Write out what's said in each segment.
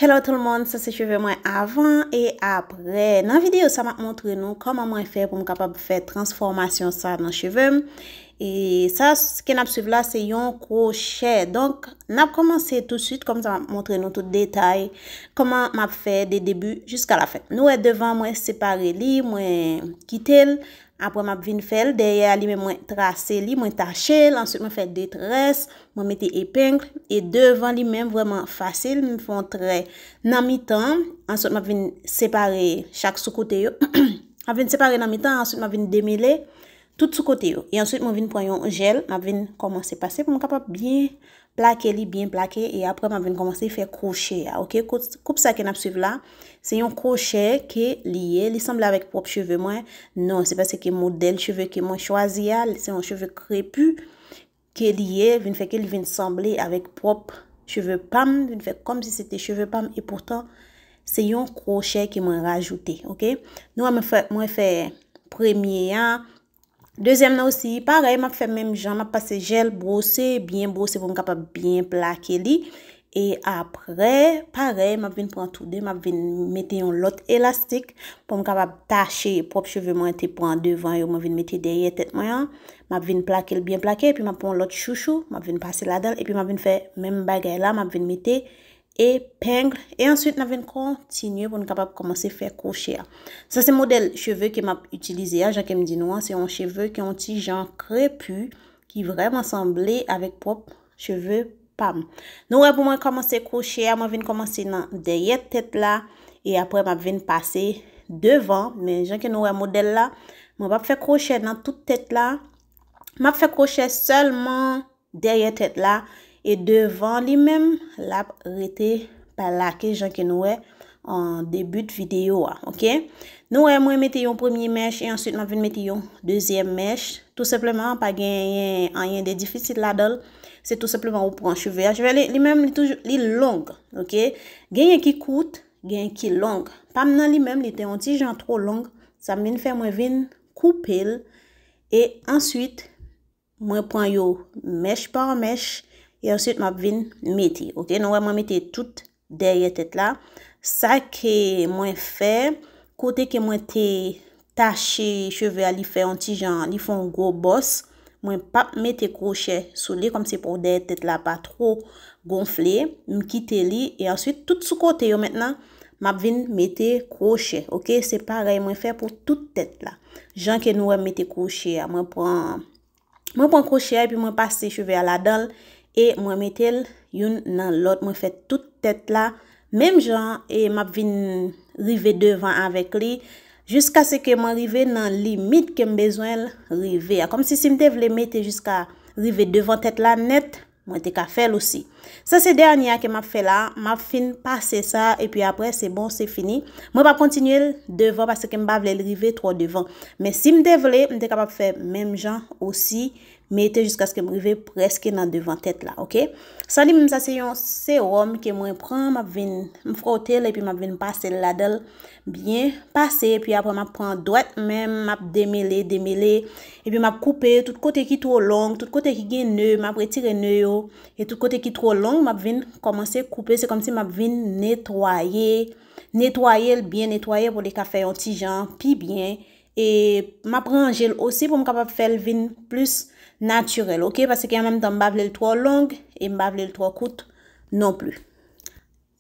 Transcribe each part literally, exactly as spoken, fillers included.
Hello tout le monde, sa se cheve mwen avan e apre. Nan videyo sa, m ap montre nou kòman mwen fè pou m kapab fè transfòmasyon sa nan cheve m. E sa s- ke n ap swiv la, se yon kwochè. Donk, n ap kòmanse tousuit, kòm sa m ap montre nou tout detay, kòman m ap fè de debi jiska la fen. Nou wè devan mwen separe li, mwen kite l. Apre m ap vin fè l, dèyè a li menm mwen trase li, mwen tache l, answit mwen fè de très, mwen mete epeng, e devan li menm vrèman fasil, m fè yon trè nan mitan, answit m ap vin separe chak sou kote yo, m ap vin separe nan mitan, answit m ap vin demele tout sou kote yo, e answit mwen vin pran yon jèl, m ap vin kòmanse pase pou m kapab byen plake li, byen plake, e apre m ap vin kòmanse fè kwochè a, oke? Koup, koup sa ke n ap swiv la, se yon kwochè ke li ye, li sanble avèk pwòp cheve mwen. Non, se paske modèl cheve ke mwen chwazi a, se yon cheve krepi ke li ye, vin fè ke li vin sanble avèk pwòp cheve pa m, vin fè kòmsi se te cheve pa m, e poutan se yon kwochè ke mwen rajoute, oke? Nou wè mwen fè, mwen fè premye a, dezyèm nan osi, parèy, m ap fè menm jan, m ap pase jèl, bwose, byen bwose pou m kapab byen plake li. E apre, parèy, m ap vin pran tou de, m ap vin mete yon lòt elastik pou m kapab tache pwòp cheve mwen te pran devan yo, mwen vin mete dèyè tèt mwen an. M ap vin plake l byen plake, epi m ap pran yon lòt chouchou, m ap vin pase ladan l, epi m ap vin fè menm bagay la, m ap vin mete epeng, e answit n ap vin kontinye pou n kapab kòmanse fè kwochè a. Sa se modèl cheve ke m ap itilize a, jan ke m di nou an, se yon cheve ki yon ti jan krepi, ki vrèman sanble avèk pwòp cheve pa m. Nou wè pou mwen kòmanse kwochè a, mwen vin kòmanse nan dèyè tèt la, e apre m ap vin pase devan, men jan ke nou wè modèl la, mwen p ap fè kwochè nan tout tèt la, m ap fè kwochè sèlman dèyè tèt la, e devan li menm, l ap rete plake jan ke nou wè an debi videyo a, oke? Nou wè mwen mete yon premye mèch e answit m ap vin mete yon dezyèm mèch. Tou senpleman, pa genyen anyen de difisil ladan l. Se tou senpleman ou pran cheve a. Cheve li, li menm, li toujou, li long, oke? Genyen ki kout, genyen ki long. Pa m nan li menm, li te yon ti jan twò long. Sa m vin fè, mwen vin koupe l. E answit, mwen pran yo mèch pa mèch, e answit m ap vin mete. Oke, nou wè mwen mete tout dèyè tèt la. Sa ke mwen fè, kote ke mwen te tache cheve a, li fè yon ti jan, li fè yon gwo bòs. Mwen p ap mete kwochè sou li, kòmsi pou dèyè tèt la pa twò gonfle. M kite li, e answit, tout sou kote yo mentnan, m ap vin mete kwochè. Oke, se parèy mwen fè pou tout tèt la. Jan ke nou wè m mete kwochè a, mwen pran Mwen pran kwochè a epi mwen pase cheve a ladan l e mwen mete l youn nan lòt. Mwen fè tout tèt la menm jan e m ap vin rive devan avèk li jiskaske mwen rive nan limit ke m bezwen l rive a. Kòmsi si m te vle mete jiska rive devan tèt la nèt, mwen te ka fè l osi. Sa se dènye a ke m ap fè la, m ap fin pase sa, epi apre se bon, se fini. Mwen p ap kontinye l devan paske m pa vle l rive twò devan. Men si m te vle, m te kapab fè menm jan osi, mete jiskaske m rive prèske nan devan tèt la, oke? Sa li menm sa se yon sewòm ke mwen pran, m ap vin, m fwote l, epi m ap vin pase l ladan l, byen pase, epi apre m ap pran dwèt men m, m ap demele, demele, epi m ap koupe tout kote ki twò long, tout kote ki gen ne, m ap retire ne yo, e tout kote ki twò long, m ap vin kòmanse koupe, se kòmsi m ap vin netwaye, netwaye l byen netwaye pou li ka fè yon ti jan pi byen, e m ap ranje l osi pou m kapab fè l vin plis natirèl, oke? Paske an menm tan m pa vle l twò long e m pa vle l twò kout non pli.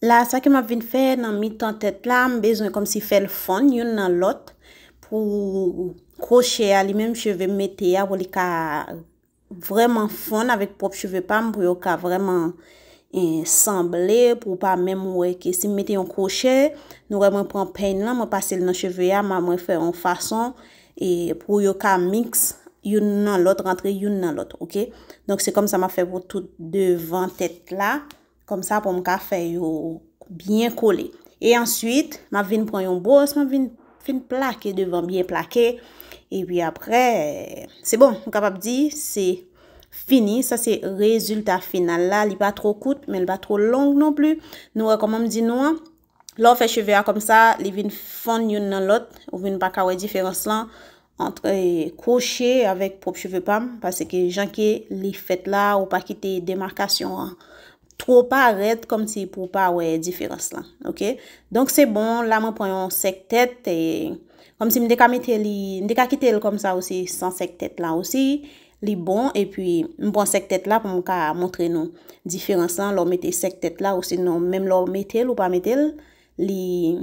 La, sa ke m ap vin fè nan mitan tèt la, m bezwen kòmsi fè l fonn youn nan lòt pou kwochè a li menm cheve m mete a pou li ka vrèman fonn avèk pwòp cheve pa m, pou yo ka vrèman eh, sanble, pou w pa menm wè ke si m mete yon kwochè, nou wè mwen pran peny lan, mwen pase l nan cheve a, m a mwen fè yon fason e pou yo ka miks youn nan lòt, rantre youn nan lòt, oke? Donk se kòmsa m ap fè pou tout devan tèt la. Kòmsa pou m ka fè yo byen kole. E answit, m ap vin pran yon bwòs, m ap vin fin plake devan, byen plake. Epi apre, se bon, m kapab di se fini. Sa se rezilta final la. Li pa twò kout, men li pa twò long non pli. Nou wè kòman m di nou an. Lè w fè cheve a kòmsa, li vin fonn youn nan lòt. Ou vin pa ka wè diferans lan ant kwochè avèk pwòp cheve pa m, paske jan ke li fèt la, ou pa kite demakasyon an two parèt kòmsi pou w pa wè diferans lan, oke? Donk, se bon, la mwen pran yon sèk tèt, e, kòmsi m te ka mete li, m te ka kite l kòmsa osi san sèk tèt la osi, li bon, epi m pran sèk tèt la pou m ka montre nou diferans lan, lè w mete sèk tèt la, osinon, menm lè w mete l ou pa mete l, li,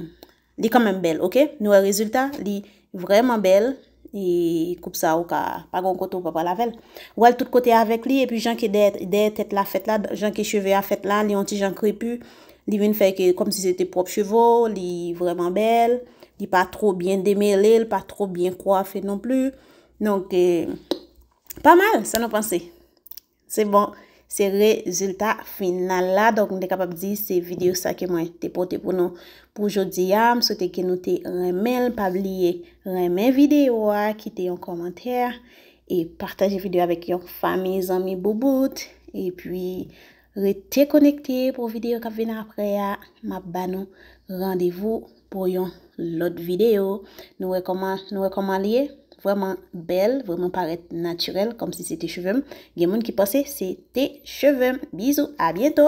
li kanmenm bèl, oke? Nou wè rezilta, li vrèman bèl, e koup sa ou ka, pa gen kote ou pa pral avè l. Ou wè l tout kote avèk li, epi jan ke dèyè, dèyè tèt la fèt la, jan ke cheve a fèt la, li yon ti jan krepi, li vin fè ke kòmsi se te pwòp cheve w, li vrèman bèl, li pa two byen demele, li pa two byen kwafe non pli. Donk, e, pa mal, sa nou panse? Se bon, se rezilta final la. Donk, m te kapab di se videyo sa ke mwen te pote pou nou pou jodi a. M swete ke nou te renmen l. Pa bliye renmen videyo a, kite yon kòmantè e pataje videyo avèk yon fanmi, zanmi, boubout. Epi, rete konekte pou videyo k ap vin apre a. M ap ba nou randevou pou yon lòt videyo. Nou wè kòman, nou wè kòman l ye? Vrèman bèl, vrèman parèt natirèl, kòmsi se te cheve m. Gen moun ki panse se te cheve m. Bizou, a byento!